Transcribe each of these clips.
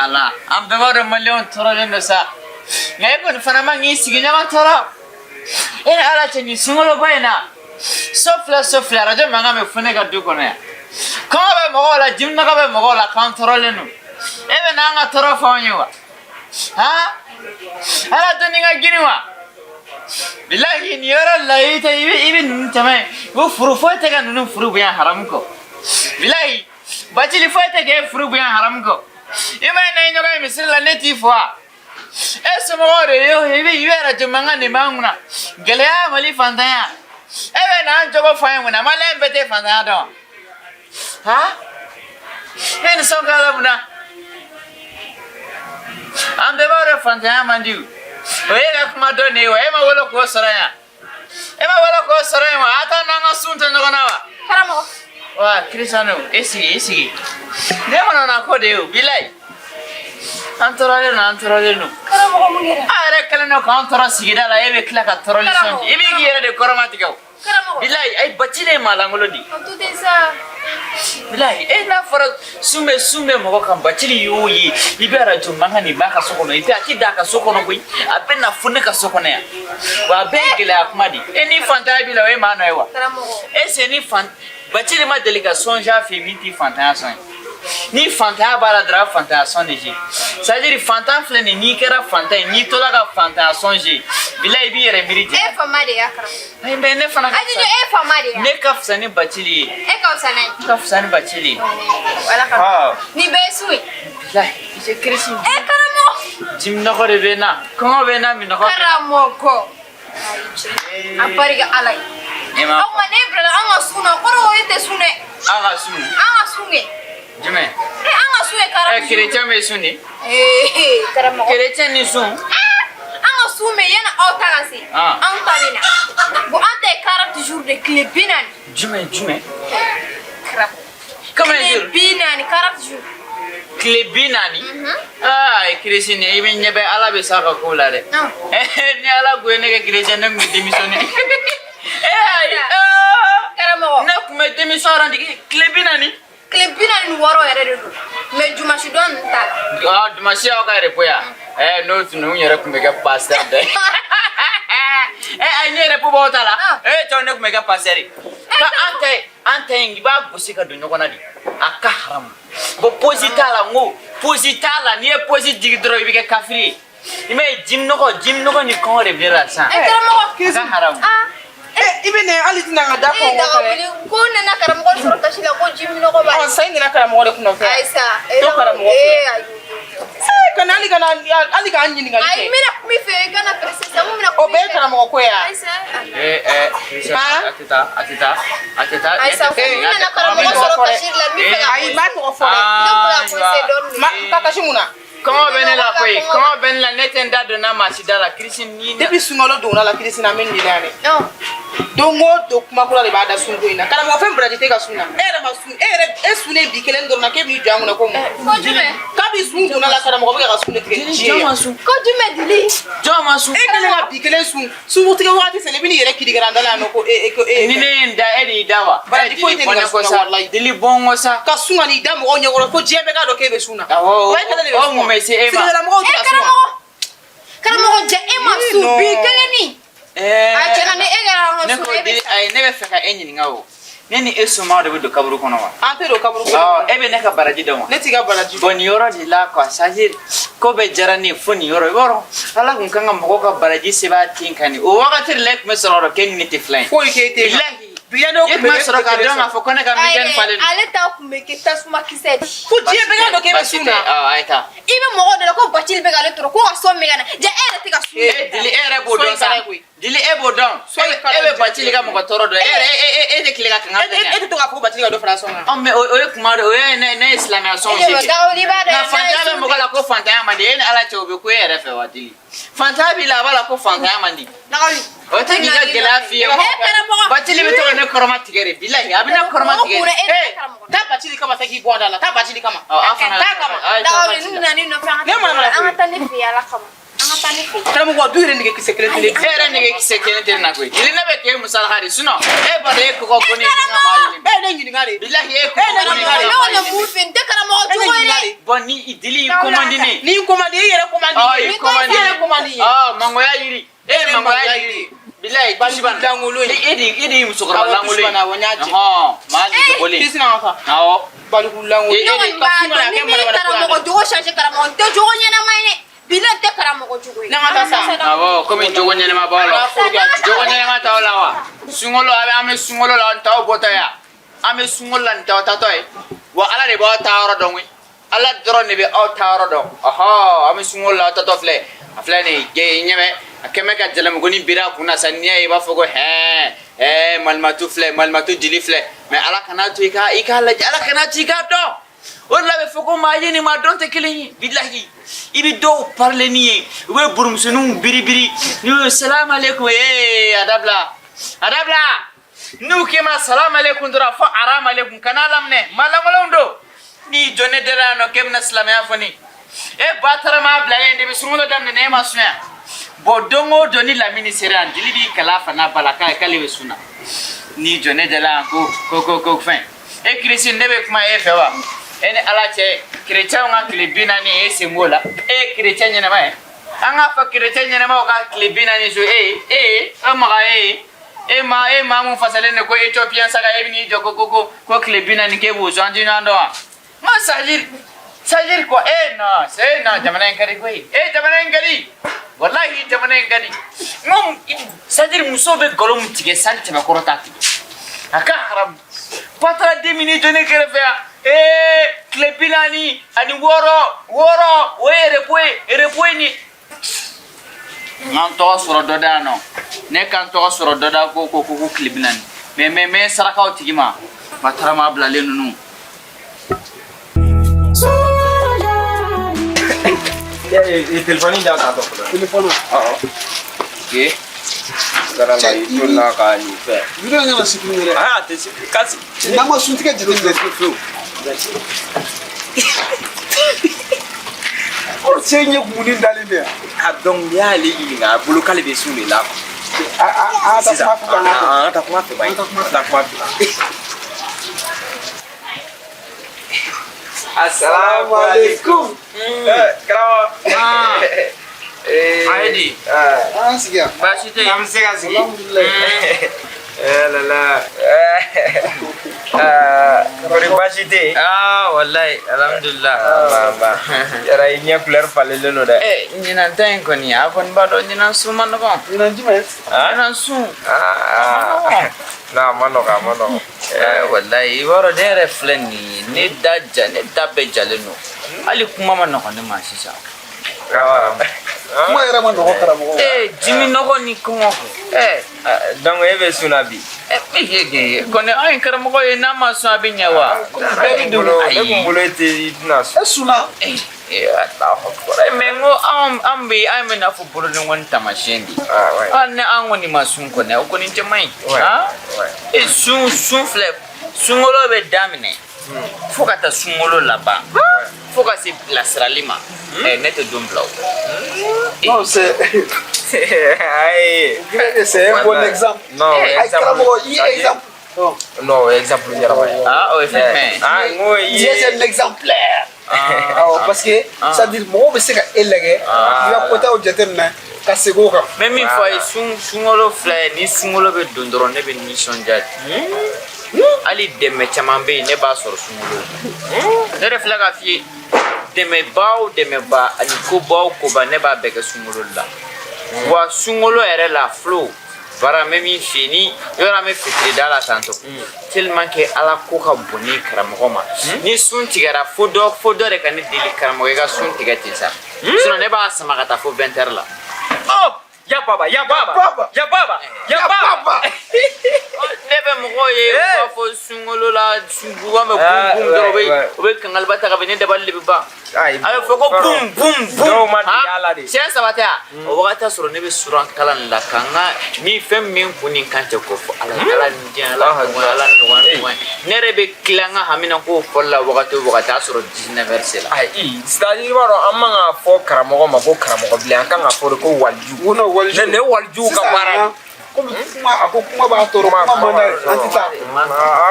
Ala, an bɛɛ b'a dɔn maliyɛnw tɔɔrɔlen don sa, nka e kɔni fana man k'i sigiɲɔgɔn tɔɔrɔ. E ni Ala cɛ, nin sunkaloba in na, so filɛ, so filɛ, arajo mankan bɛ fo ne ka du kɔnɔ yan. Kɔngɔ bɛ mɔgɔw la, jiminɔgɔ bɛ mɔgɔw la, k'an tɔɔrɔlen don. E bɛ n'an ka tɔɔrɔ fɔ anw ye wa? Han, Ala dɔnni ka girin wa? Bilahi, nin yɔrɔ la, i tɛ i bɛ ninnu tɛmɛ, o furu foyi tɛ ka ninnu furu bonya haramu kɔ. Bilahi, Bacili, foyi tɛ k'e furu bonya haramu kɔ. I ma ye, ne ɲɔgɔn ye misiri la, ne t'i fo wa? E somɔgɔw de ye, i bɛ arajo mankan de b'an kunna. Gɛlɛya, Mali fantanya, e bɛ n'an jogo fɔ an ye mun na? Maliyɛn bɛɛ tɛ fantanya dɔn wa? Han, e ni sɔn k'a la mun na? An bɛɛ b'a dɔn fantanya man di. O ye ka kuma dɔn de ye wa? E ma wolo k'o sɔrɔ yan, e ma wolo k'o sɔrɔ yen wa? A t'an n'an ka sun tɛ ɲɔgɔn na wa? Karamɔgɔ. Wa Kirisano, e sigi, e sigi. Ne mana ko de ye o, bilayi. An tɔɔrɔlen don, an tɔɔrɔlen don. Karamɔgɔ, mun kɛra? A yɛrɛ kɛlen don k'an tɔɔrɔ sigida la, e bɛ tila ka tɔɔrɔli sɔn. I b'i k'i yɛrɛ de kɔrɔma tigɛ o. Karamɔgɔ. Bilayi, ayi, Bacili ye maa lankolon de ye. O to ten sa. Bilayi, e n'a fɔra sun bɛ mɔgɔ kan, Bacili y'o ye, i bɛ arajo mankan de b'a ka so kɔnɔ, i bɛ a ti da a ka so kɔnɔ koyi, a bɛ na fo ne ka so kɔnɔ yan. Wa a bɛɛ ye gɛlɛya kuma de ye. E ni fantanya b'i la, o ye maa nɔ ye wa? Karamɔgɔ. E se ni fan Bacili ma deli ka sɔnja fɛ min t'i fantanya sɔn ye. Ni fantanya b'a la dɔrɔn, a fantanya sɔn de je. C'est à dire, fantan filɛ nin, n'i kɛra fantan ye, n'i tola ka fantanya sɔn je, bilayi, i b'i yɛrɛ miiri E jɛ. fama de ya, karamɔgɔ. Ayi, mais ne fana ka Ayi, fisa. e fama de ya. Ne ka fisa ni Bacili ye. E ka fisa n'a ye. Ne ka fisa ni Bacili ye. Wala, karamɔgɔ. Ah. Nin bɛɛ ye sun ye. Bilayi, i se Kirisi. E karamɔgɔ. Jiminɔgɔ de bɛ n na, kɔngɔ bɛ n na, minɔgɔ bɛ n na. Karamɔgɔ. A barika Ala ye. Ne ma Aw ma ne bila an ka sun na, kɔrɔ o e tɛ sun dɛ. An ka sun? An ka sun kɛ. Jumɛn? E, an ka sun ye 40. Kerecɛn bɛ sun de? Ee, karamɔgɔ. Kerecɛn ni sun? An ka sun bɛ yanni aw ta ka se. Ah. Anw ta bɛ na. Bon, an ta ye 40 jours de, tile 40. Jumɛn, jumɛn? Karamɔgɔ. Combien de Tile jours? 40, 40 jours. Tile 40? Aa, Kirisi, ni i bɛ ɲɛ bɛ Ala bɛ s'a ka ko la dɛ. Non. Ni Ala ko ye ne kɛ kerecɛn, ne tun bɛ démissionner. Ayi, aa. Karamɔgɔ. Ne tun bɛ démission rendre tile 40. Tile 46 yɛrɛ de don. Mais dimanche dɔ ninnu t'a la. Ah, dimanche y'aw ka repos ya? N'o tun n yɛrɛ tun bɛ kɛ pasteur dɛ. Ayi, ne yɛrɛ b'aw ta la. Ah. Cɛw, ne tun bɛ kɛ pasteur ye. Ka an tɛ in, i b'a gosi ka don ɲɔgɔn na de. A ka haramu. Bon, pause t'a la, n ko pause t'a la. N'i ye pause jigin dɔrɔn, i bɛ kɛ kafiri ye. I m'a ye, jiminɔgɔ ni kɔngɔ de bɛ ne la sisan. E karamɔgɔ. A ka haramu. Ah. E, i bɛ na hali tɛna n ka da E kɔngɔ daga fɛnɛ. wuli ko nana karamɔgɔ sɔrɔ kasi la ko ji minɔgɔ b'a Ɔ, sa, i nana karamɔgɔ de kunna fɛ. Ayi sa. To karamɔgɔ fɛ. Ee, ayi. Ee, kana hali kana hali k'an ɲininkali Ayi, kɛ. n bɛna kuma i fɛ, i kana pressé sa, n bɛna O kuma i bɛɛ ye fɛ. karamɔgɔ ko ye wa? Ayi sa. Kirisi, Han? a tɛ taa, a tɛ taa, a tɛ taa. Ayi sa, ko n nana karamɔgɔ sɔrɔ kasi la, n bɛ fɛ ka Ayi, n b'a tɔgɔ fɔ dɛ. Ne bɔra conseil dɔɔni. Ma ka kasi mun na? Kɔngɔ bɛ ne la koyi, kɔngɔ bɛ ne la, ne tɛ n da don n'a maa si da la, Kirisi ni. Depuis sunkalo donna la, Kirisi, na an bɛ nin de la yan dɛ. Non. Don o don, kuma kura de b'a da sunko in na. Karamɔgɔ, fɛn baraji tɛ ka sun na. E yɛrɛ ma sun, e yɛrɛ e sunnen bi kelen dɔrɔn na, k'e b'i jɔ an kunna ko mun? Ko jumɛn? Kabi sun donna la, karamɔgɔ bɛ ka sun de tigɛ ni ji ye Jɔn yan. ma sun? Ko jumɛn, Dili? Jɔn ma sun? E kɛlen ka bi kelen sun, sunkutigɛ wagati selen, i bɛ n'i yɛrɛ kirikara an da la yan nɔ ko e e ko e. Ni ne ye n da, e de y'i da wa? Baraji foyi tɛ nin ka Dili, sun na, bɔ ne kɔ sa. walayi. Dili, bɔ n kɔ sa. Ka sun ka n'i da mɔgɔw ɲɛkɔrɔ ko diɲɛ bɛɛ k'a dɔn k'e bɛ sun na. Awɔ, O e kelen de bɛ o sun wa? mun bɛ se e ma? Sigidalamɔgɔw E tɛ ka sun wa? karamɔgɔ. Karamɔgɔ, ja e ma sun Non. bi kelen ni. A tiɲɛna, ni e kɛra an ka Ne sun, ko e bɛ Dili, ayi, ne bɛ fɛ ka e ɲininka o. Ne ni e somɔgɔw de bɛ don kaburu kɔnɔ wa? An tɛ don kaburu Ɔ, kɔnɔ. e bɛ ne ka baraji dɔn wa? Ne t'i ka baraji dɔn. Bon, nin yɔrɔ de la quoi, c'est à dire ko bɛɛ diyara ne ye fo nin yɔrɔ. I b'a dɔn, Ala kun kan ka mɔgɔw ka baraji sɛbɛn a ten kan nin. O wagati de la, e tun bɛ sɔrɔ k'e ni ne tɛ filan ye. Foyi k'e tɛ. Bilahi. Bilahi, ne E tun bɛ sɔrɔ k'a dɔn k'a fɔ ko ne ka miliyɔn falen don. Ale ta kun bɛ kɛ tasuma kisɛ de. Ko diɲɛ bɛɛ k'a dɔn k'e bɛ sun na. Baasi tɛ, a ye taa. I bɛ mɔgɔw de la ko Bacili bɛ k'ale tɔɔrɔ ko ka sɔn min ka na, ja e yɛrɛ tɛ ka sun. E Dili, e yɛrɛ b'o dɔn sa. Dili, e b'o dɔn. E bɛ Bacili ka mɔgɔ tɔɔrɔ dɔn. E yɛrɛ, e tɛ tile ka kanga E tɛ to k'a fɔ ko Bacili ka dɔ fara sɔn kan. Ɔ, mais o ye kuma de, o ye ne ye silamɛya sɔn E si kɛ. Dawudi b'a dɔn. Nka fantanya bɛ mɔgɔ la ko fantanya man di, e ni Ala cɛ, o bɛ ko e yɛrɛ fɛ wa, Dili? Fantanya b'i la, a b'a la ko fantanya man di. Dawudi. O tɛ k'i ka gɛlɛya f'i ye. E karamɔgɔ. Bacili bɛ to ka ne kɔrɔma tigɛ de, bilahi, a bɛ ne kɔrɔma tigɛ Mɔgɔ kunna e de. tɛ karamɔgɔ. Taa Bacili kama, tɛ k'i bɔ a da la. Taa Bacili kama. Ɔ, aw fana. Taa kama. A ye taa Dawudi, Bacili n la. nana i nɔfɛ, an Ne ka mana mana taa, an ka taa ne fɛ yen Ala kama. An ka taa ne fɛ yen. Karamɔgɔ, du yɛrɛ nege kisɛ kelen tɛ ne E yɛrɛ nege kisɛ kelen tɛ ne na koyi. Dili, ne bɛ k'e musalaka de, sinon e b'a dɔn e kɔkɔ ko ne ni n ka maa ɲini. E ye ne ɲininka de. Bilahi, e E kɔkɔ ne ko ne ɲininka de. ni Ne n ka maa kɔni ɲini. mun fɛ, n tɛ karamɔgɔ E ne jugu ye ɲininka dɛ. de. Bon, ni dili i commande ne. Ni commande, i yɛrɛ commande. Ah, i commande. I yɛrɛ commande ye. Ah, mangoya yiri. E ye mangoya yiri. Bilayi, Basi lankolon ye. E de ye musokɔrɔba Awɔ, lankolon ye. Tusibana, awɔ, n y'a jɛ. Ɔhɔn, maa nege bɔlen. Kisi na ka taa. Awɔ. Baliku lankolon. E Ne kɔni b'a dɔn ni min karamɔgɔ jogo changer, karamɔgɔ n tɛ jogo ɲɛnama ye dɛ. Bilahi, n tɛ karamɔgɔ jogo ye. N'an ka taa sa. Awɔ, komi jogo ɲɛnama b'aw la. Jogo ɲɛnama t'aw la wa? Sunkalo, a bɛ an bɛ sunkalo la, n t'aw bɔtɔ yan. An bɛ sunkalo la, nin t'aw tatɔ ye. Wa Ala de b'aw ta yɔrɔ dɔn koyi. Ala dɔrɔn de bɛ aw ta yɔrɔ dɔn. Ɔhɔ, an bɛ sunkalo la, aw tatɔ filɛ. A filɛ nin ye, ɲɛ bɛ a kɛn bɛ ka jalamugunin biri a kun na sa. N'i y'a ye, i b'a fɔ ko hɛn ɛɛ malimatu filɛ, malimatu jeli filɛ. Mais Ala kana to i k'a lajɛ, Ala kana to i k'a dɔn. O de la a bɛ fɔ ko maa ye ni maa dɔn tɛ kelen ye. Bilahi, i bɛ dɔw parler ni ye, u bɛ burumisɛnninw biribiri n'u ye salamu aleykum. Ee, a dabila, a dabila. N'u k'i ma salamu aleykum dɔrɔn, a fɔ aramu aleykum, kana laminɛ. Maa lankolonw don. N'i jɔ ne da la yan nɔ k'e bɛna silamɛya fɔ ne e ba taara maa bilalen de bɛ sunkalo daminɛ ne ma sun yan. Bon, don o don ni Lamini sera yan, jeli b'i kala fana ba la k'ale bɛ sun na. N'i jɔ ne da la yan ko fɛn e Kirisi, ne bɛ kuma e fɛ wa? E ni Ala cɛ, kerecɛnw ka tile 40, e sen b'o la? E ye kerecɛn ɲɛnama ye? An k'a fɔ kerecɛn ɲɛnamaw ka tile 40 so, e e e maga e e ma e maa mun fasalen de ko Éthiopien saga, e bɛ n'i jɔ ko tile 40 k'e b'o sɔn, an tɛ ɲɔgɔn dɔn wa? N ko c'est-à-dire quoi? Eh non, c'est non, jamana in ka di koyi. Eh, jamana in ka di, wallahi, jamana in ka di. N ko c'est-à-dire musow bɛ nkalon min tigɛ, sali tɛmɛkɔrɔ t'a tigɛ, a ka haramu. Patara den min jɔ ne kɛrɛfɛ yan, ee, tile 46, wɔɔrɔ, o ye repos ye, repos ye nin. N k'an tɔgɔ sɔrɔ dɔ da yan nɔ, ne k'an tɔgɔ sɔrɔ dɔ da ko tile 40, mais sarakaw tigi ma batarama bilalen ninnu. Téléphone da ta tɔ fɔlɔ. Téléphone. Awɔ. Ok. Taara la i to la ka nin fɛn. Vidéo in kana supprimer dɛ. Ah, a tɛ se kasi. N'an ma suntigɛ jateminɛ fewu. O cɛ ɲɛ kumuni dalen bɛ yan. Ah, donc n'i y'ale ɲininka, a bolo k'ale bɛ sun de la. A a a ta Sisan kuma fɛ an ka an ka taa kuma fɛ ba ye. An ka kuma An ka taa kuma fɛ. Asalamu alaikum. Eh, karamɔgɔ. Ah. Eh, A ye di? ah, An sigi yan. Baasi tɛ yen. An bɛ se ka sigi. Alhamdulilayi. Eh là là. Eh, ah, kɔri baasi tɛ yen? Ah, wallahi, alhamdulillah. Ah, ba, ba. Yɛrɛ i ɲɛ couleur falenlen don dɛ. Eh, ɲinan ta in kɔni, a kɔni b'a dɔn ɲinan sun ma nɔgɔn. Ɲinan jumɛn? Ah? Ɲinan sun. Ah, ah. Non, a ma nɔgɔn, a ma nɔgɔn. Eh, wallahi, i b'a dɔn ne yɛrɛ filɛ nin ye, ne da ja, ne da bɛɛ jalen don. Hali kuma ma nɔgɔn ne ma sisan. Ah. Kuma yɛrɛ ma nɔgɔ, karamɔgɔ. Eh, dimi nɔgɔ ni kɔngɔ. Eh, Ah, donc e bɛ sun na bi? eh, eh, kɔni an ye karamɔgɔ ye, n'a ma sɔn a bɛ ɲɛ wa? Bɛɛ bɛ don. Ne kun bolo e tɛ i tɛna sun. E sunna. Eh, eh, Allahu akbar. Eh, mais n ko an bɛ an bɛ n'a fɔ bolodenkɔni taamasiyɛn de. Ah, ouais. Hali ni an kɔni ma sun kɔni, o kɔni cɛ man ɲi. Ouais. Ah? Ouais. E sun filɛ, sunkalo bɛ daminɛ fo ka taa sunkalo laban, fo ka se bilasirali ma, ɛ, ne tɛ don bila o. Non, c'est Ayi. c'est un bon exemple. Non, Ayi, exemple. karamɔgɔ, i ye exemple. Non. Non, o ye exemple ɲɛnama ye. Ah, o ye fɛn jumɛn ye? Ah, n ko i Tu es ye. un exemplaire. Awɔ, parce que c'est à dire mɔgɔw bɛ se ka e lajɛ, i ka kotaw jateminɛ ka segin o kan. N bɛ min fɔ a ye, sun sunkalo filɛ, ni sunkalo bɛ don dɔrɔn, ne bɛ nisɔndiya. Hali dɛmɛ caman bɛ yen, ne b'a sɔrɔ sunkalo. Ne yɛrɛ filɛ k'a f'i ye, dɛmɛba o dɛmɛba ani koba o koba, ne b'a bɛɛ kɛ sunkalo de la. Wa sunkalo yɛrɛ la, filo bara, n bɛ min f'i ye, ni yɔrɔ an bɛ fitiri da la tantɔ, tellement que Ala ko ka bon ni karamɔgɔ ma, ni sun tigɛra, fo dɔ de ka ne deli, karamɔgɔ, i ka sun tigɛ ten sa, sinon ne b'a sama ka taa fo 20 heures la. Oh! Ya baba, ya baba. Baba. Ya baba. Ya baba. Baba. Ne bɛ mɔgɔw ye, u b'a fɔ sunkalo la, sunbugan bɛ Ah, bum bum dɔrɔn, u bɛ ouais, ouais. u bɛ kangaliba ta ka bɛn, ne dabali de bɛ ban. Ayi. A bɛ fɔ ko bum bum bum. Dɔw ma dege a la de. Siɲɛ saba tɛ wa? O wagati y'a sɔrɔ ne bɛ suran kalan la ka n ka ni fɛn min kun ni kan cɛ k'o fɔ Ala ye, Ala ni diɲɛ, Ala nɔgɔya, Ala nɔgɔya, nɔgɔya. Ne yɛrɛ bɛ tila n ka hamina kow fɔli la wagati o wagati, a y'a sɔrɔ 19 heures sera. Ayi, c'est à dire i b'a dɔn an man ka fɔ karamɔgɔ ma ko karamɔgɔ bilen, an kan ka fɔ de ko waliju. Ko non, waliju. Ne waliju ka Sisan, baara de. Komi kuma a ko kuma b'a tɔɔrɔ, kuma man d'a ye, an tɛ taa. An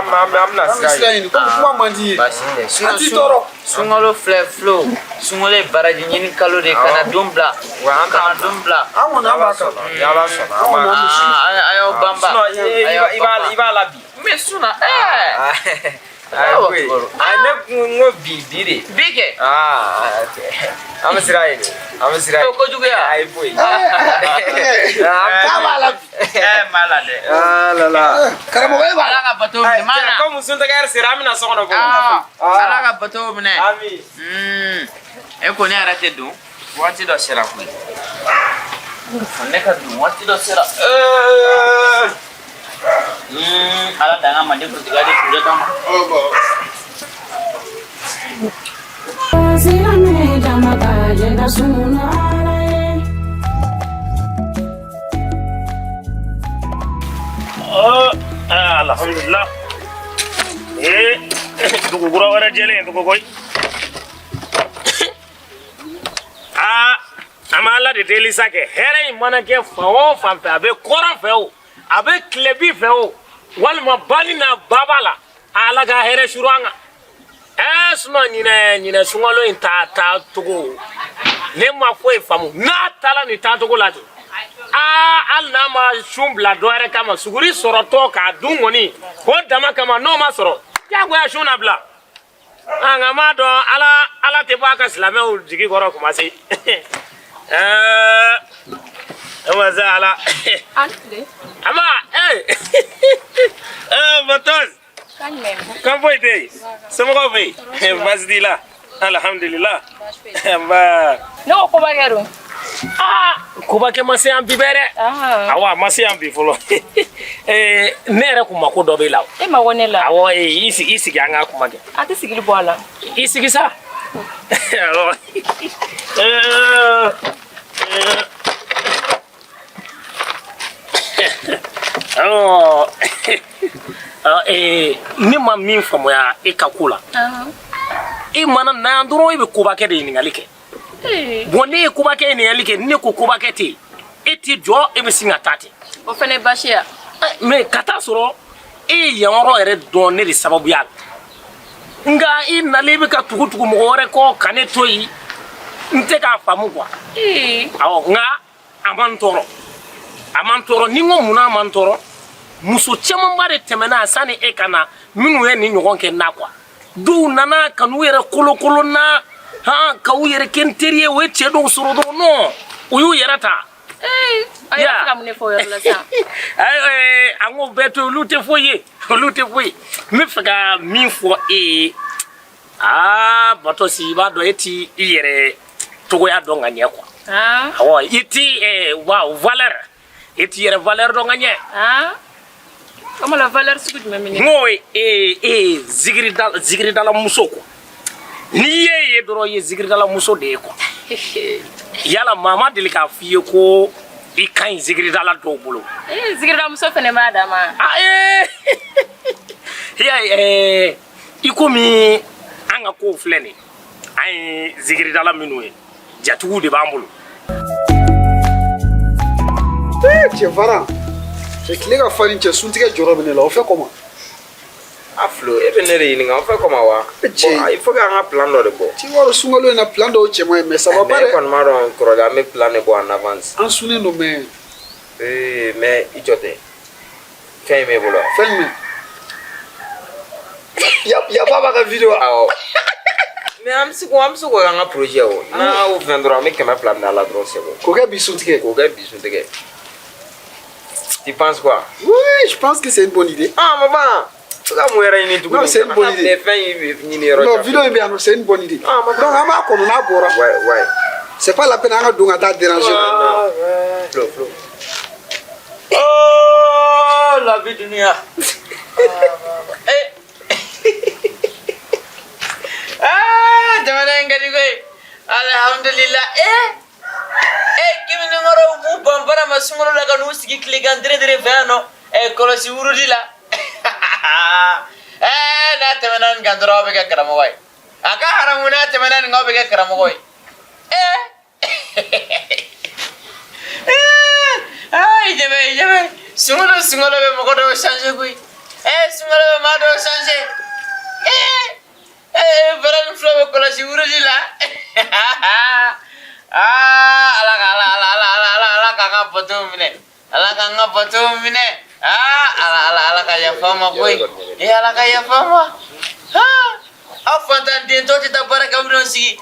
bɛna An bɛ sira sira ɲini. ɲini komi kuma man di ye. Baasi tɛ. An t'i tɔɔrɔ. Sunkalo filɛ filo, sunkalo ye baraji ɲini kalo de, kana don bila. Wa an Kana don bila. An kɔni an b'a kan. Ni Ala sɔnna, an b'a kan. Aa, a y'aw banba. Sinon, i b'a la bi. N bɛ sun na ɛɛ. Ayi koyi. Ayi, ne kun n ko bi bi de. Bi kɛ. Aa, an bɛ sira ɲini. An bɛ sira ɲini. O kojugu ya. Ayi foyi. K'a b'a la bi. Ɛɛ, n b'a la dɛ. Ah la la. Karamɔgɔ e b'a Ala la. ka bato minɛ. Mana. Komi suntigɛ sera, an bɛna so kɔnɔ fɔlɔ. Aa, Ala ka bato minɛ. Ami. E ko ne yɛrɛ tɛ don. Waati dɔ sera koyi. Ne ka don waati dɔ sera. Ala dan ka manden kuntigiya di kunjɛ ma. Silamɛ jama ka jɛ ka sun Ala ye. Oh, alhamdulillah. Eh, dugu kura wɛrɛ jɛlen dugu koyi. Aa, an bɛ Ala de deli sa kɛ hɛrɛ in mana kɛ fan o fan fɛ, a bɛ kɔrɔn fɛ o, a bɛ tilebin fɛ o, walima bani n'a baba la, Ala ka hɛrɛ suru an kan. Ɛɛ, sinon ɲinɛ sunkalo in ta taacogo, ne ma foyi faamu. N'a taara nin taacogo la ten, aa, hali n'a ma sun bila dɔ wɛrɛ kama, suguri sɔrɔtɔ k'a dun kɔni o dama kama, n'o ma sɔrɔ, diyagoya sun na bila. Nka n b'a dɔn Ala tɛ bɔ a ka silamɛw jigi kɔrɔ kuma se. Ɛɛ, e ma se Ala. Ama, ee, ɛɛ, Batos. Kan foyi tɛ yen. Somɔgɔw bɛ yen? Baasi t'i la? Alhamdulillah. Nba. Ne ko kobakɛ don. Aa, kobakɛ ma se yan bi bɛɛ dɛ. Awɔ, a ma se yan bi fɔlɔ. Ne yɛrɛ kun mako dɔ b'e la. E mako ne la? Awɔ, i sigi, i sigi an ka kuma kɛ. A tɛ sigili bɔ a la. I sigi sa. Awɔ. Awɔ. Ne ma min faamuya e ka ko la. E mana na yan dɔrɔn, e bɛ kobakɛ de ɲininkali kɛ. Bon, ne ye kobakɛ ɲininkali kɛ, ne ko kobakɛ tɛ yen. E t'i jɔ, e bɛ sin ka taa ten. O fana ye baasi ye. Mais ka taa sɔrɔ e ye yan yɔrɔ yɛrɛ dɔn ne de sababuya la. Nka i nalen i bɛ ka tugu tugu mɔgɔ wɛrɛ kɔ ka ne to yen, n tɛ k'a faamu quoi. Awɔ, nka a man tɔɔrɔ. A man tɔɔrɔ. Ni n ko munna a man tɔɔrɔ, muso camanba de tɛmɛna sani e ka na minnu ye nin ɲɔgɔn kɛ n na quoi. Dɔw nana ka n'u yɛrɛ kolokolo n na, han, ka u yɛrɛ kɛ n teri ye, o ye cɛ dɔw sɔrɔ dɔrɔn, non, o y'u yɛrɛ ta. A yɛrɛ bɛ ka mun de fɔ o yɔrɔ la sisan? An k'o bɛɛ to yen, olu tɛ foyi ye, olu tɛ foyi ye. N bɛ fɛ ka min fɔ e ye, aa, Batosi, i b'a dɔn e t'i i yɛrɛ cogoya dɔn ka ɲɛ quoi. Awɔ, i t'i wa valeur, e t'i yɛrɛ valeur dɔn ka ɲɛ. O la valeur sugu jumɛn bɛ ne? N ko e ye zikiridala muso quoi. N'i ye ye dɔrɔn, i ye zikiridala muso de ye quoi. Yala maa ma deli k'a f'i ye ko i ka ɲi zikiridala dɔw bolo? Ee, zikirida muso fɛnɛ b'a dama. Aa, ee, i y'a ye, i komi an ka kow filɛ nin ye, an ye zikiridala minnu ye, jatigiw de b'an bolo. Ee, cɛ fara. Cɛ tile ka farin, cɛ suntigɛ jɔrɔ bɛ ne la, o fɛ kɔma. A Flo, e bɛ ne de ɲininka, o fɛ kɔma wa? Cɛ. Bon, il faut que an ka plan dɔ de bɔ. Ti wɔrɔ sunkalo in na, plan dɔw cɛ man ɲi, mais ça va pas Mais e dɛ. kɔni b'a dɔn kɔrɔlen, an bɛ plan de bɔ en avance. An sunnen don mais. Ee, mais i jɔ tɛ. Fɛn in b'e bolo wa? Fɛn jumɛn? Yafa b'a ka vidéo. Awɔ. Mais an bɛ se k'o k'an ka projet o. N'a y'o fɛn dɔrɔn, an bɛ 200 minɛ a la dɔrɔn, c'est bon. K'o kɛ bi suntigɛ. K'o kɛ bi suntigɛ. Tu penses quoi? Oui, je pense que c'est une bonne idée. Ah, maman, tu ka mun yɛrɛ ɲini tuguni? Non, c'est une bonne idée. Fɛn in ɲini yɔrɔ Non, jan. vidéo in bɛ yan nɔ, c'est une bonne idée. Ah, maman. Donc an b'a kɔnɔ n'a bɔra. Ouais. C'est pas la peine an ka don ka taa déranger. Ah, ouais. Flo, Flo. Oh, la vie dunia. Eh. Ah, jamana in ka di koyi. Alhamdulillah. Eh. Eh, kiminikɔrɔw b'u ban baara ma sunkalo la ka n'u sigi tilegan dere dere fɛ yan nɔ. Eh, kɔlɔsi wurudi la. Eh, n'a tɛmɛna nin kan dɔrɔn, aw bɛ kɛ karamɔgɔ ye. A ka haramu, n'a tɛmɛna nin kan, aw bɛ kɛ karamɔgɔ ye. Eh. Eh, ah, i jɛbɛ, i jɛbɛ. Sunkalo sunkalo bɛ mɔgɔ dɔw changer koyi. Sunkalo bɛ maa dɔw changer. Fɛrɛ ni fila bɛ kɔlɔsi wuruji la. Aa, Ala ka Ala Ala Ala Ala Ala Ala k'an ka bato minɛ. Ala k'an ka bato minɛ. Aa, Ala Ala Ala ka yafa an ma koyi. Ala ka yafa an ma. Aa, aw fantan den tɔ tɛ taa baara kɛ, aw bɛna sigi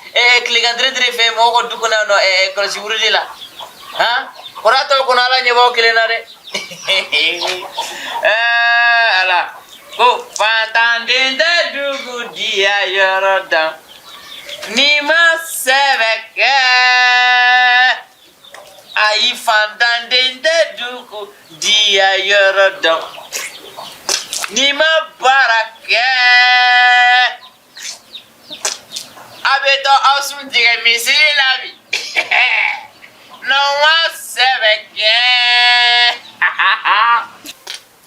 tilegan tere tere fɛ mɔgɔw ka du kɔnɔ yan nɔ, kɔlɔsi wuruji la. Han, kɔrɔ t'aw kɔnɔ, Ala ɲɛ b'aw kelen na dɛ. Ala ko fantanden tɛ dugu diya yɔrɔ dɔn n'i ma sɛbɛ kɛ. Ayi, fantanden tɛ dugu diya yɔrɔ dɔn n'i ma baara kɛ. A bɛ taa aw sun tigɛ misiri la bi n'aw ma sɛbɛ kɛ.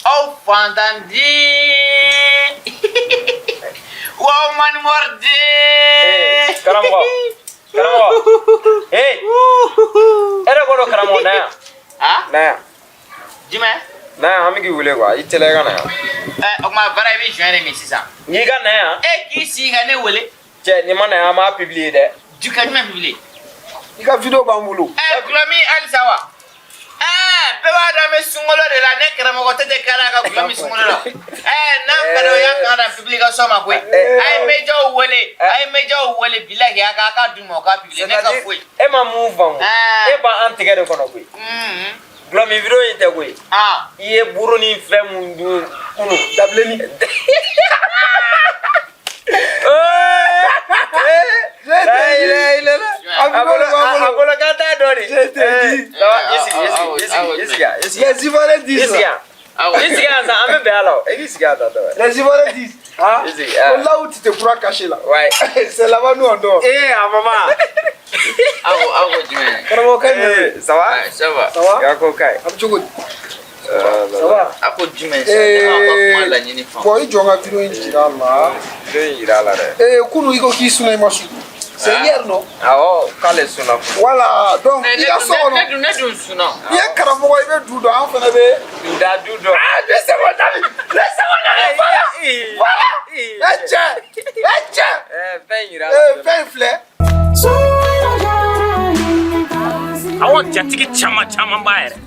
Aw fantanden wa aw manimɔriden. Karamɔgɔ, karamɔgɔ, ee, e yɛrɛ ko dɔ, karamɔgɔ, na yan. Ah. Na yan. Jumɛn? Na yan, an bɛ k'i wele quoi, i teliya i ka na yan. O tuma baara, i bɛ joint de min sisan? N k'i ka na yan. E k'i sigi ka ne wele. Cɛ, n'i ma na yan, an b'a publier dɛ. Ju ka jumɛn publier? I ka vidéo b'an bolo. Gulɔmi halisa wa? Bɛɛ b'a dɔn an bɛ sunkalo de la, ne karamɔgɔ tɛ kɛra ka gulɔ min sunkalo la. N'a ka d'o y'a kan da publication ma koyi. A ye médiaw wele, a ye médiaw wele, bilahi, a ka d'u ma, u k'a publier, ne ka foyi. E ma mun faamu? E b'an tigɛ de kɔnɔ koyi. Gulɔmi vidéo in tɛ koyi. I ye buru ni fɛn mun dun kunun? Dabilenni. La ilaha illallah. A vidéo de b'an A bolo. bolo k'an t'a dɔn de. Je t'ai dit. Ça va, i sigi, i sigi, i sigi, i sigi yan, i sigi yan. Les Ivoiriens I disent sigi là. yan. I sigi yan sa, an bɛ bɛn a la o. E k'i sigi yan tantɔ. Les Ivoiriens disent, hein, I sigi, ah. là où tu te crois caché là. Ouais. C'est là-bas nous on dort. Eh, a mama. Aw ko jumɛn? Karamɔgɔ ka ɲi. Eh, ça va? Ça va. Ça va? I ka ko ka ɲi. A bɛ cogo di? Ça va? A ko jumɛn sa? Ne m'aw ka kuma laɲini faamu. Bon, i jɔ n ka vidéo in jira a la. Vidéo in yira a la dɛ. Kunu i ko k'i sunna, i ma sun. C'est hier, non? Awɔ, k'ale sunna fɔlɔ. Voilà, donc i ka so Ne kɔnɔ. dun, ne dun sunna. I ye karamɔgɔ, i bɛ du dɔn, an fana bɛ. Du da du dɔn. Ah, laissez-moi David, laissez-moi David, voilà, voilà. E cɛ, e cɛ. Fɛn yira a la. Fɛn in filɛ. Awɔ, jatigi caman caman b'a yɛrɛ.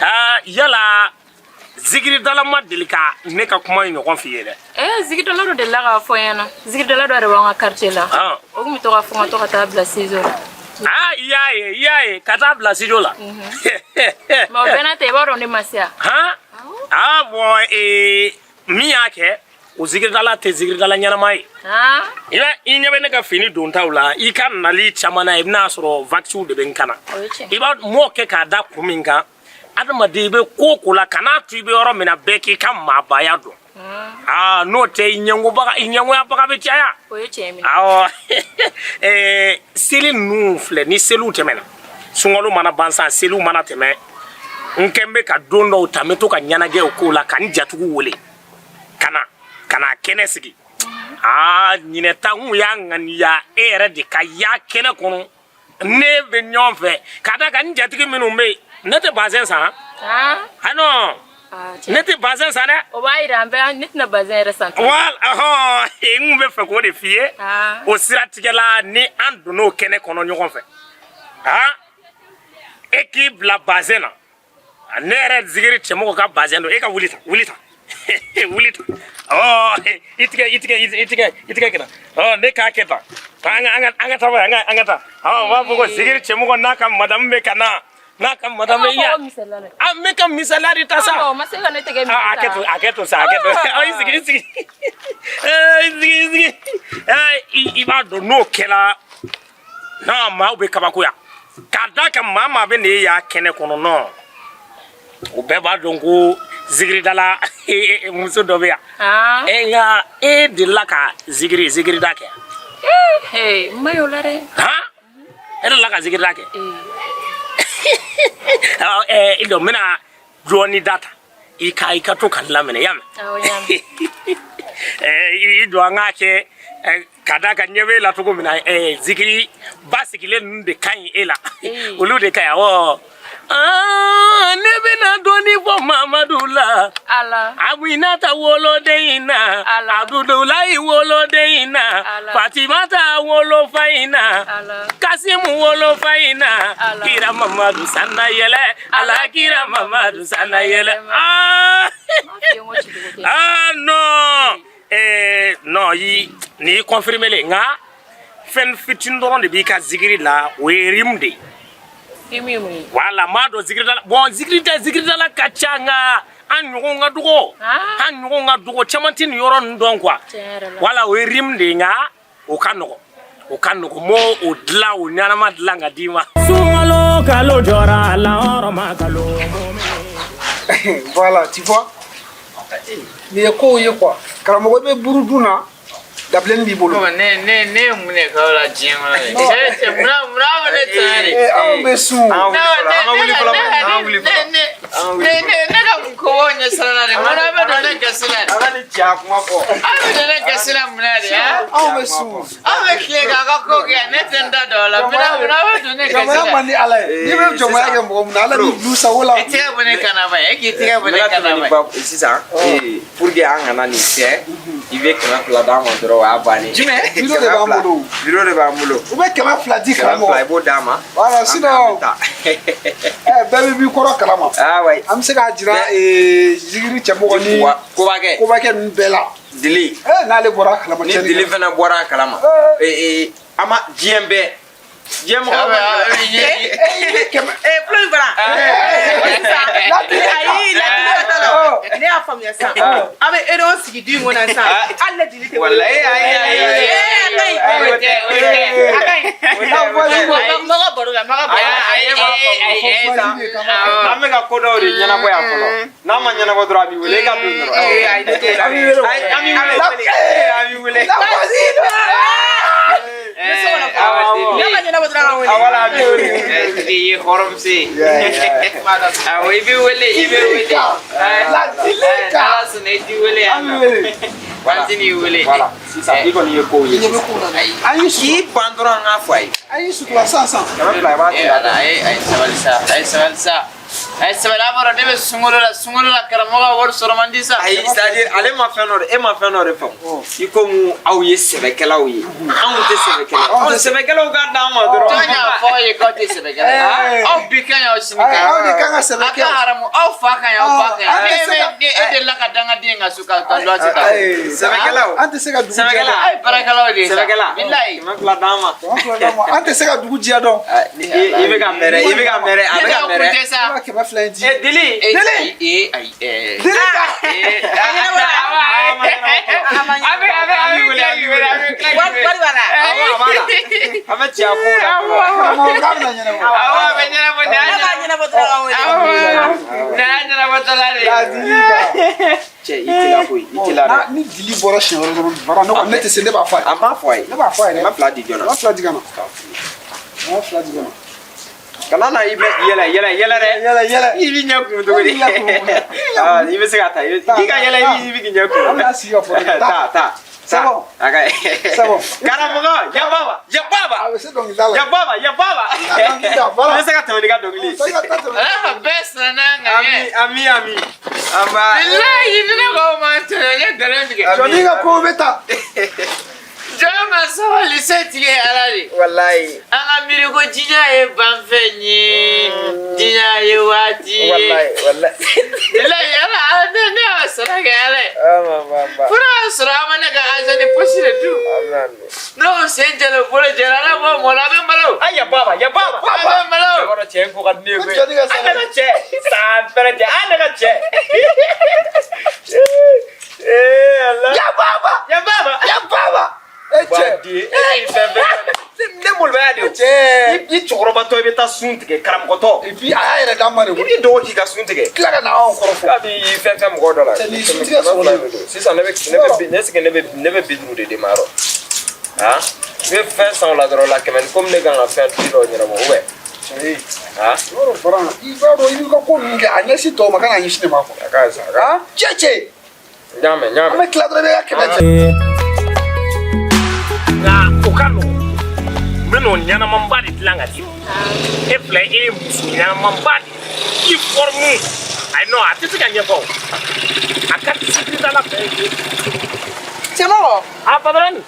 Aa, yala zikiridala ma deli ka ne ka kuma in ɲɔgɔn f'i ye dɛ? Zikiridala dɔ delila k'a fɔ n ɲɛna. Zikiridala dɔ yɛrɛ b'an ka quartier la. O kun bɛ to k'a fɔ n ka to ka taa bila studio la. Aa, i y'a ye, i y'a ye, ka taa bila studio la. Mais o bɛɛ n'a ta, i b'a dɔn ne ma se yan. Han, aa, bon, min y'a kɛ, o zikiridala tɛ zikiridala ɲɛnama ye. I bɛ i ɲɛ bɛ ne ka fini dontaw la, i ka nali caman na, i bɛna sɔrɔ vaccine de bɛ n kana. O ye tiɲɛ. I b'a m'o kɛ k'a da kun min kan, adamaden, i bɛ ko o ko la, kan'a to i bɛ yɔrɔ min na, bɛɛ k'i ka maabaya dɔn. Aa, n'o tɛ, i ɲɛngobaga, i ɲɛngoyabaga bɛ caya. O ye tiɲɛ minɛ. Awɔ, seli ninnu filɛ ni seliw tɛmɛna, sunkalo mana ban san, seliw mana tɛmɛ, n kɛn bɛ ka don dɔw ta, n bɛ to ka ɲɛnajɛw k'o la, ka n jatigiw wele ka na kɛnɛ sigi. Aa, ɲinɛta n kun y'a ŋaniya e yɛrɛ de ka ya kɛnɛ kɔnɔ, ne bɛ ɲɔgɔn fɛ, ka da kan n jatigi minnu bɛ yen, ne tɛ bazɛn san. Ah non. Ah, tiɲɛ. Ne tɛ bazɛn san dɛ. O b'a yira an bɛɛ, ne tɛna bazɛn yɛrɛ san tuguni. Wala, ɔhɔn, n kun bɛ fɛ k'o de f'i ye. O siratigɛ la, ni an donn'o kɛnɛ kɔnɔ ɲɔgɔn fɛ, han, e k'i bila bazɛn na, ne yɛrɛ zikiri cɛmɔgɔ ka bazɛn don, e ka wuli tan, wuli tan, wuli tan. Ɔ, i tigɛ, i tigɛ, i tigɛ, i tigɛ kɛ tan. Ɔ, ne k'a kɛ tan, an ka taa, an ka taa. Ɔ, u b'a fɔ ko zikiri cɛmɔgɔ n'a ka madamu bɛ ka na, n'a ka madamu E m'a fɔ ya ko misaliya dɛ. A bɛ ka misaliya de ta sa. O ma se ka ne tɛgɛ minɛ. Ah, a kɛ to, a kɛ to sa, a kɛ to. Ɔ, i sigi, i sigi. I sigi, i sigi. I b'a dɔn, n'o kɛra non, maaw bɛ kabakoya k'a da kan maa maa bɛ n'e y'a kɛnɛ kɔnɔ. Non, o bɛɛ b'a dɔn ko zikiridala muso dɔ bɛ yan. E, nka e delila ka zikirida kɛ? Ee, n ma y'o la dɛ. Han, e delila ka zikirida kɛ? Ɔ, i dɔn, n bɛna dɔɔni da ta, i ka to ka n lamɛnɛ, i y'a mɛn? Awɔ, n y'a mɛn. I jɔ, an k'a kɛ, ka da kan ɲɛ b'e la cogo min na, zikiri ba sigilen ninnu de ka ɲi e la, olu de ka ɲi. Awɔ. Aa, ne bɛna dɔɔni fɔ Mamadu la. Ala. Aminata woloden in na. Ala. Abudulayi woloden in na. Ala. Fatimata wolofa in na. Ala. Kasimu wolofa in na. Ala. Kira Mamadu sanna yɛlɛ. Ala kira Mamadu sanna yɛlɛ. Aa. Ah non. Non, i nin y'i confirmé le, nka fɛn fitinin dɔrɔn de b'i ka zikiri la, o ye rime de ye. Rime ye mun ye? Wala, n b'a dɔn zikiridala, bon, zikiri tɛ, zikiridala ka ca, nka an ɲɔgɔn ka dɔgɔ. An ɲɔgɔn ka dɔgɔ, caman tɛ nin yɔrɔ ninnu dɔn quoi. Tiɲɛ yɛrɛ la. Wala, o ye rime de ye, nka o ka nɔgɔn. O ka nɔgɔn, n b'o o dilan, o ɲɛnama dilan ka d'i ma. Sunkalo kalo jɔra lahɔrɔma kalo. Voilà, tu vois, nin ye kow ye quoi. Karamɔgɔ, i bɛ buru dun na, dabilenni b'i bolo. Ne ye mun de k'aw la diɲɛ kɔnɔ de? Cɛ, munna aw bɛ ne tɔɲɔ de? Anw bɛ sun. An ka wuli fɔlɔ, an ka wuli fɔlɔ, an ka wuli fɔlɔ. Ne ka mun ko b'aw ɲɛ sira la de? Munna aw bɛ don ne gasi la de? An ka nin cɛya kuma fɔ. Aw bɛ don ne gasi la mun na de? Anw bɛ sun. Aw bɛ tile k'aw ka ko kɛ, ne tɛ n da don a la. Munna aw bɛ don ne gasi Jɔnmaya la? man di Ala ye. N'i bɛ jɔnmaya kɛ mɔgɔ mun na, Ala b'i bila u sago la. I tɛgɛ bɔ ne kan na ba ye, e k'i tɛgɛ bɔ ne N kan na bɛna tɛmɛ ba ni ye. babu sisan, pour que an kana nin kɛ, i bɛ 200 d'an ma dɔrɔn, o y'a bannen. Jumɛn? Vidéo de b'an bolo. Vidéo de b'an bolo. U bɛ 200 di 200, karamɔgɔ. i b'o d'a ma. Voilà, sinon bɛɛ bɛ b'i kɔrɔ kalama. Ah ouais. An bɛ se k'a jira zikiri cɛmɔgɔ ni Kobakɛ. Kobakɛ ninnu bɛɛ la. Dili. N'ale bɔra a kalama Ni tiɲɛni Dili kɛra. fana bɔra a kalama. An ma diɲɛ bɛɛ. Diɲɛ mɔgɔ Aw bɛ I bɛ kɛmɛ. Fulo in fana. Ayi, ladili ka t'a la. Ne y'a faamuya sisan. A bɛ Edon sigi du in kɔnɔ sisan. Hali ne Dili tɛ wele. Walayi, ayi, ayi, ayi. A ka ɲi. Ayi, o tɛ, o tɛ. A ka ɲi. Ma ka baro kɛ, ma ka baro kɛ. Ayi, ayi, ayi, An bɛ ka ko dɔw de ɲɛnabɔ yan fɔlɔ. N'a ma ɲɛnabɔ dɔrɔn, a b'i wele, e ka don dɔrɔn. Ayi, ne tɛ. Ayi, an b'i wele. A b'i wele. La voisine. Ne ma ɲɛnabɔ dɔrɔn, a ka wele. Ah, voilà, a b'i wele. I ye hɔrɔnmuso ye. Awɔ, i bɛ wele, i bɛ wele. La Dilika. Ala sɔnna, i t'i wele yan An b'i nɔ. wele. An tɛ n'i wele. Voilà, sisan i kɔni ye kow ye sisan. An y'i sutura. K'i ban dɔrɔn, an k'a fɔ a ye. An y'i sutura sisan sisan. 200, i b'a Eh, di. ala, a ye sabali sa, a ye sabali sa. A ye sabali, a b'a dɔn ne bɛ sunkalo la, sunkalo la karamɔgɔ ka wari sɔrɔ man di sa. Ayi, c'est à dire ale ma fɛn dɔ de, e ma fɛn dɔ de faamu. I komi aw ye sɛbɛkɛlaw ye, anw tɛ sɛbɛkɛla ye. Anw sɛbɛkɛlaw ka d'an ma dɔrɔn. Jɔn y'a fɔ aw ye k'aw tɛ sɛbɛkɛla ye? Aw bi ka ɲi, aw sini ka ɲi. Aw de kan ka sɛbɛ A kɛ. ka haramu, aw fa ka ɲi, aw ba ka ɲi. An tɛ se ka- E delila ka dangaden ka so ka luwanse ta. Sɛbɛkɛlaw. An tɛ se ka dugu jɛ Sɛbɛkɛla. dɔn. Aw ye baarakɛlaw de ye sa. Sɛbɛkɛla. Bilayi. 200 d'an ma. 200 d'an ma. An tɛ se ka dugu jɛ dɔn. I bɛ ka mɛrɛ, i bɛ ka mɛrɛ, a Ne bɛ ka t'aw kun mɛrɛ. tɛ sa. I b'a 200 in di. Dili. Dili. Ayi. Dilika. A bɛ tila k'i wele, a bɛ tila k'i wele. Wari b'a la. Awɔ, a b'a la. A bɛ cɛya ko la fɔlɔ. Karamɔgɔ k'a bɛna ɲɛnabɔ. Awɔ, a bɛ ɲɛnabɔ, nin y'a Ne b'a ɲɛnabɔ. ɲɛnabɔ dɔrɔn, a ka wele. Awɔ, nin y'a ɲɛnabɔtɔla de ye. La Dilika. Cɛ, i teliya koyi, i teliya dɛ. Ni Dili bɔra siɲɛ wɛrɛ dɔrɔn, bara ne kɔni ne tɛ se, ne b'a fɔ a ye. An b'a fɔ a ye. Ne b'a fɔ a ye dɛ. 200 di joona. 200 di ka na. 200 di ka na. Kana na i bɛ yɛlɛ yɛlɛ yɛlɛ dɛ. Yɛlɛ yɛlɛ. I b'i ɲɛ kumu cogo di? I b'i ɲɛ kumu. Ah, i bɛ se ka taa. K'i ka yɛlɛ, i b'i ɲɛ kumu. An bɛna sigi ka fɔ. Taa taa. C'est bon. A ka ɲi. C'est bon. Karamɔgɔ, ya baba, ya baba. A bɛ se dɔnkilida la. Ya baba, ya baba. Dɔnkilida, voilà. I bɛ se ka tɛmɛ n'i ka dɔnkili ye. Se ka taa tɛmɛ. Ala ka bɛɛ siran n'a ŋaniya ye. Ami, ami, ami. An b'a. Bilayi, ni ne k'aw ma tɔɲɔ, n ye nkalon tigɛ. Jɔnni ka kow bɛ taa. Jɔn ka sabali, se tigi ye Ala de. Walayi. An ka miiri ko diɲɛ ye banfɛn ye, diɲɛ ye waati ye. Walayi, walayi. Bilayi, Ala, ne y'a sara kɛ Ala ye. An ba, an ba. Fura y'a sɔrɔ an ma ne ka agent de poche de dun. Ami, ami. N'o sen jɛlen bolo jɛra, Ala b'o mɔn, a bɛ malo. Ah, ya baba, ya baba. A bɛ malo. I b'a dɔn cɛ in ko ka di ne ye koyi. Jɔnni ka Ah, sabali. ne ka cɛ. San fɛrɛ cɛ. Ah, ne ka cɛ. Eh, Ala. Ya baba. Ya baba. Ya baba. E cɛ. Baden, e ni fɛn bɛɛ. Ne molobaya de o. Cɛ. I cɛkɔrɔbatɔ, i bɛ taa sun tigɛ karamɔgɔtɔ. Et puis a y'a yɛrɛ d'an ma de I koyi. b'i dɔgɔ k'i ka sun tigɛ. Tila ka na anw kɔrɔfɔ. K'a b'i fɛn fɛn mɔgɔ dɔ la. Cɛ, nin suntigɛ sɔrɔlen don. Sisan ne bɛ ne sigi ne bɛ 50 de d'e ma yɔrɔ. Han? I bɛ fɛn san o la dɔrɔn la kɛmɛ ni komi ne kan ka fɛn di dɔ ɲɛnabɔ ou bien. Cɛ, Han? yɔrɔ Faran, i b'a dɔn i b'i ka ko ninnu kɛ, a ɲɛsin tɔw ma, kana ɲɛsin ne ma quoi. A ka ɲi sa, a ka ɲi. Han? Cɛ cɛ. N y'a mɛn, n y'a An mɛn. bɛ tila dɔrɔn i bɛ ka kɛmɛ cɛ. Nka o ka nɔgɔn, n bɛ n'o ɲɛnamanba de dilan ka d'i ma. E filɛ, e ye muso ɲɛnamanba de ye. I forme ayi, non, a tɛ se ka ɲɛfɔ o, a ka di zikiridala bɛɛ ye. Cɛmɔgɔ. A patɔrɔni.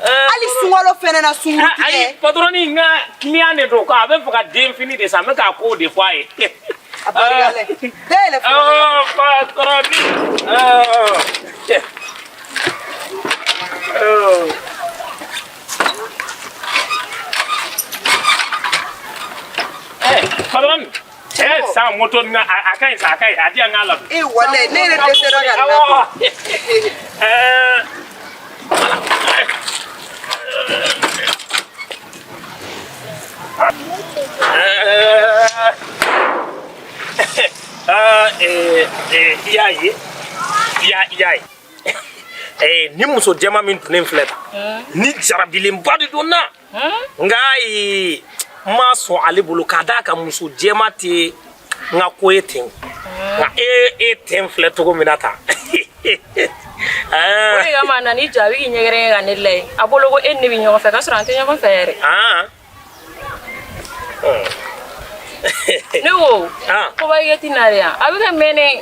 Hali sunkalo fɛnɛ na sunkuru tigɛ. Ayi patɔrɔni, n ka client de don, a bɛ fɛ ka denfini de san, n bɛ k'a ko de fɔ a ye. A barika lɛ. Dayɛlɛ fɔlɔ. Oh, patɔrɔni. Oh. Oh. Eh, patɔrɔni. Eh, san moto nin a ka ɲi sa, a ka ɲi, a di yan n k'a ladon. Eh, walayi ne yɛrɛ dɛsɛra ka nin ladon. Eh, voilà. I y'a ye, i y'a ye, ni muso jɛma min tunnen filɛ tan ni, jarabilenba de don na, nka n ma sɔn ale bolo k'a d'a kan muso jɛma tɛ n ka ko ye ten, nka e ten filɛ cogo min na tan. O de kama a nan'i jɔ, a bɛ k'i ɲɛgɛrɛ ka ne lajɛ, a bolo ko e ni ne bɛ ɲɔgɔn fɛ, k'a sɔrɔ an tɛ ɲɔgɔn fɛ yɛrɛ. Ne ko kobakɛ ti na de yan, a bɛ ka mɛn dɛ.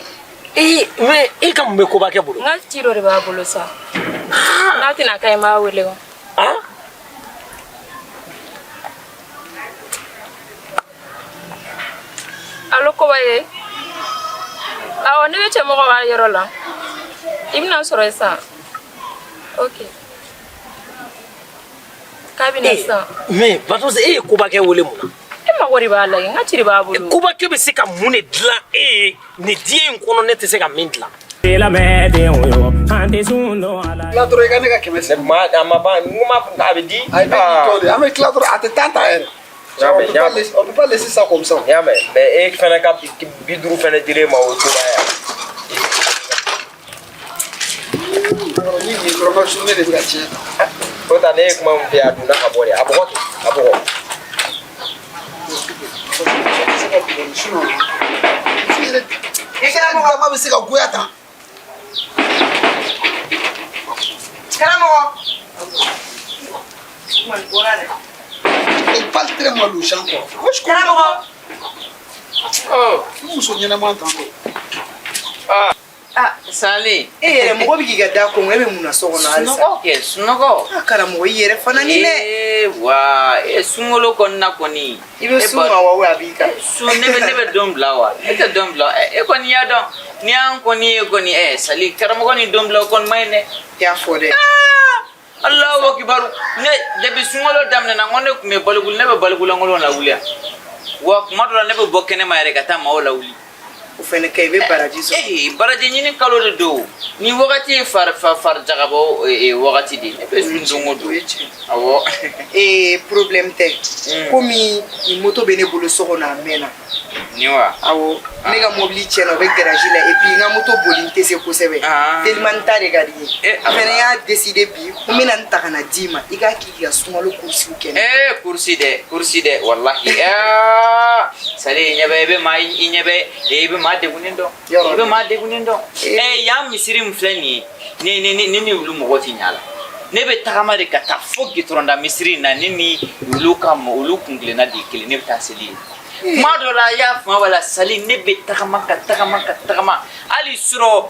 Ee, mais e ka mun bɛ kobakɛ bolo? N ka ci dɔ de b'a bolo sa, n'a tɛna ka ɲi, n b'a wele o. Alo kobakɛ, awɔ, ne bɛ cɛmɔgɔ ka yɔrɔ la, i bɛna n sɔrɔ sisan. Ok, k'a bɛ na sisan. Mais Batose, e ye kobakɛ wele mun na? E mago de b'a la yen, n ka ci de b'a bolo. Kobakɛ bɛ se ka mun de dilan e ye nin diɲɛ in kɔnɔ, ne tɛ se ka min dilan? Tila dɔrɔn i ka ne ka 100 sigi. Ma a ma ban, n ko ma a bɛ di. Ayi, ne k'i tɔ de, an bɛ tila dɔrɔn, a tɛ tan ta yɛrɛ. On peut pas laisser ça comme ça. N y'a mɛn, mais e fana ka 50 fana dir'e ma, o cogoya ye. Ni nin dɔrɔn ka journée de bɛ ka tiɲɛ. O ta ne ye kuma min f'i ye, a donna ka bɔ de, a bɔgɔ kɛ, a bɔgɔ. Sinon, dama bɛ se ka goya tan. Karamɔgɔ. Il parle très mal aux gens, quoi. Moi, je comprends pas. Oh. Muso ɲɛnama tan tɔ. Ah, Sali. E yɛrɛ, mɔgɔ bɛ k'i ka da kɔngɔ, e bɛ mun na so kɔnɔ halisa? Sunɔgɔ kɛ, sunɔgɔ. Ah, karamɔgɔ, i yɛrɛ fana ni dɛ. Ee wa, e sunkalo kɔnɔna kɔni. I bɛ sun kan wa, a b'i kan? Sun, ne bɛ don bila wa? E tɛ don bila. E kɔni y'a dɔn. Ni y'an kɔni ye kɔni, Sali, karamɔgɔ ni don bila o kɔni ma ɲi dɛ. I y'a fɔ dɛ. Allahu akibaru. Ne depuis sunkalo daminɛna, n ko ne tun bɛ baliku, ne bɛ balikulankolon lawuli yan. Wa kuma dɔ la, ne bɛ bɔ kɛnɛma yɛrɛ ka taa maaw lawuli. O fɛnɛ kɛ, i bɛ baraji sɔrɔ. Ee, baraji ɲini kalo de don. Ni wagati ye fari fari jagabɔ wagati de ye. Ne bɛ sun don o don. Awɔ. Ee, problème tɛ. Komi nin moto bɛ ne bolo so kɔnɔ a mɛnna. Ni wa? Awɔ, ne ka mobili tiɲɛna, o bɛ garage la, et puis n ka moto boli n tɛ se kosɛbɛ. Telimani ta de ka di n ye. Fɛnɛ y'a décidé bi ko n bɛna n ta ka na d'i ma, i k'a k'i ka sunkalo courses kɛ. Ee, course dɛ, course dɛ, wallahi. Sali, i ɲɛ bɛ, i bɛ maa, i ɲɛ bɛ, i bɛ maa degunnen dɔn. I bɛ maa degunnen dɔn. Ee, yan misiri min filɛ nin ye, ni olu mɔgɔ tɛ ɲa la. Ne bɛ tagama de ka taa fo gitɔrɔnda da misiri in na, ne ni olu ka olu kun kelenna de ye kelen, ne bɛ taa seli yen. Kuma dɔ la, i y'a faamu wala Sali, ne bɛ tagama ka tagama ka tagama, hali sɔrɔ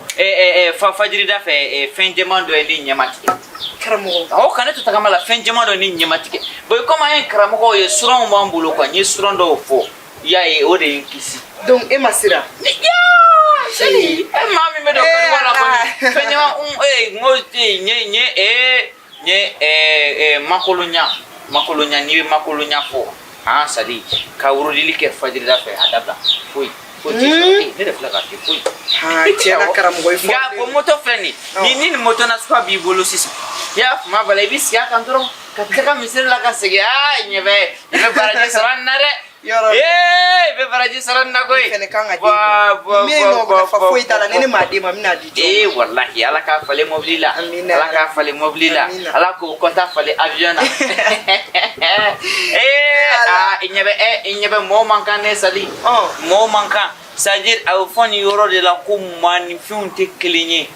fajirida fɛ, fɛn jɛman dɔ ye ne ɲɛma tigɛ. Karamɔgɔ. Awɔ, ka ne to tagama la, fɛn jɛman dɔ ye ne ɲɛma tigɛ. Bon, komi an ye karamɔgɔw ye, suranw b'an bolo quoi, n ye suran dɔw fɔ, i y'a ye, o de ye n kisi. Donc e ma siran? Yaa Sali, e maa min bɛ don kariwa la kɔni, fɛn jɛman n ko n ye n ye makolonya, makolonya, n'i bɛ makolonya fɔ. Ah, Sali, ka wurudili kɛ fajirida fɛ, a dabila, foyi foyi tɛ sɔrɔ, ne de filɛ k'a kɛ, foyi. Tiɲɛ na karamɔgɔ, i fɔ. Nka o moto filɛ nin ye, ni nin moto nasuguya b'i bolo sisan, i y'a faamu bala, i bɛ sigi a kan dɔrɔn ka taga misiri la ka segin. Aa, ɲɛ bɛ, i bɛ baraji sɔrɔ nin na dɛ. Yɔrɔ. Ee, i bɛ baraji sɔrɔ nin na koyi. Fɛnɛ kan ka d'e ma. Min nɔ nafa foyi t'a la, ni ne m'a d'e ma, n bɛna di jɔn ma? Ee, walahi, Ala k'a falen mobili la. Amina. Ala k'a falen mobili la. Ala k'o kɔnta falen avion na. Ee, aa, i ɲɛ bɛ, i ɲɛ bɛ mɔgɔw man kan ne Sali. Mɔgɔw man kan. C'est à dire, a bɛ fɔ nin yɔrɔ de la ko maaninfinw tɛ kelen ye.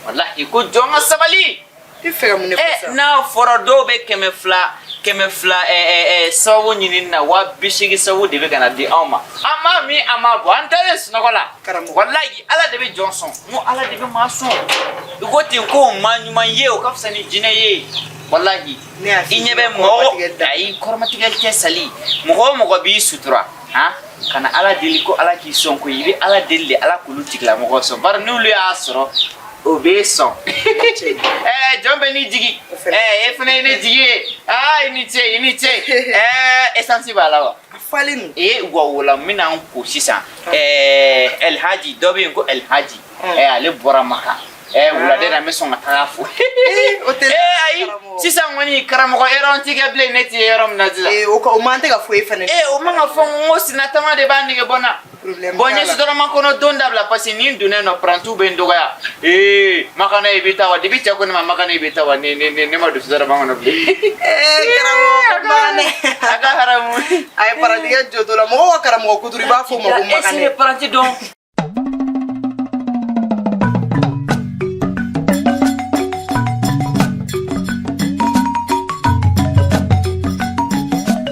Walahi, ko jɔn ka sabali. I fɛ ka mun de fɔ sisan? N'a fɔra dɔw bɛ 200 200 sababu ɲinini na 80,000 sababu de bɛ ka na di anw ma. An m'a min, an m'a bɔ, an dalen sunɔgɔ la. Karamɔgɔ. Walayi, Ala de bɛ jɔn sɔn. N ko Ala de bɛ maa sɔn. I ko ten ko maa ɲuman ye, o ka fisa ni jinɛ ye. Walahi. Ne y'a f'i I ye, ɲɛ bɛ kɔrɔmatigɛli mɔgɔ da. Ayi, kɔrɔmatigɛli tɛ sali. Mɔgɔ o mɔgɔ b'i sutura, han, kana Ala deli ko Ala k'i sɔn koyi. I bɛ Ala deli de Ala k'olu tigilamɔgɔ sɔn. Bari n'olu y'a sɔrɔ, o b'e sɔn. Jɔn bɛ n'i jigi. O fɛnɛ. E fana ye ne jigi ye. Aa, i ni ce, i ni ce. Essence b'a la wa? A falen don. Ee, wa o la n bɛna n ko sisan. Elhaji dɔ bɛ yen ko Elhaji. Ale bɔra Maka. Wulada in na n bɛ sɔn ka taga fo. O tɛ Ayi, karamɔgɔ. sisan kɔni karamɔgɔ erreur ti kɛ bilen ne ti ye yɔrɔ min na sisan. O ka o man tɛ ka foyi fɛnɛ. O man ka fɔ n ko sinatama de b'a nege bɔ n na. Problème Bon, n ye t'a la. sotarama kɔnɔ don dabila parce que ni n donnen nɔ parantiw bɛ n dɔgɔya. Makana i bɛ taa wa? Depuis cɛ ko ne ma Makana i bɛ taa wa? Ne ma don sotarama kɔnɔ bilen. Karamɔgɔ Makanɛ. A ka haramu. A ye parantikɛ jɔ to la, mɔgɔw ka karamɔgɔ kuturu, i b'a fɔ o ma ko Est-ce que Makanɛ. paranti dɔn?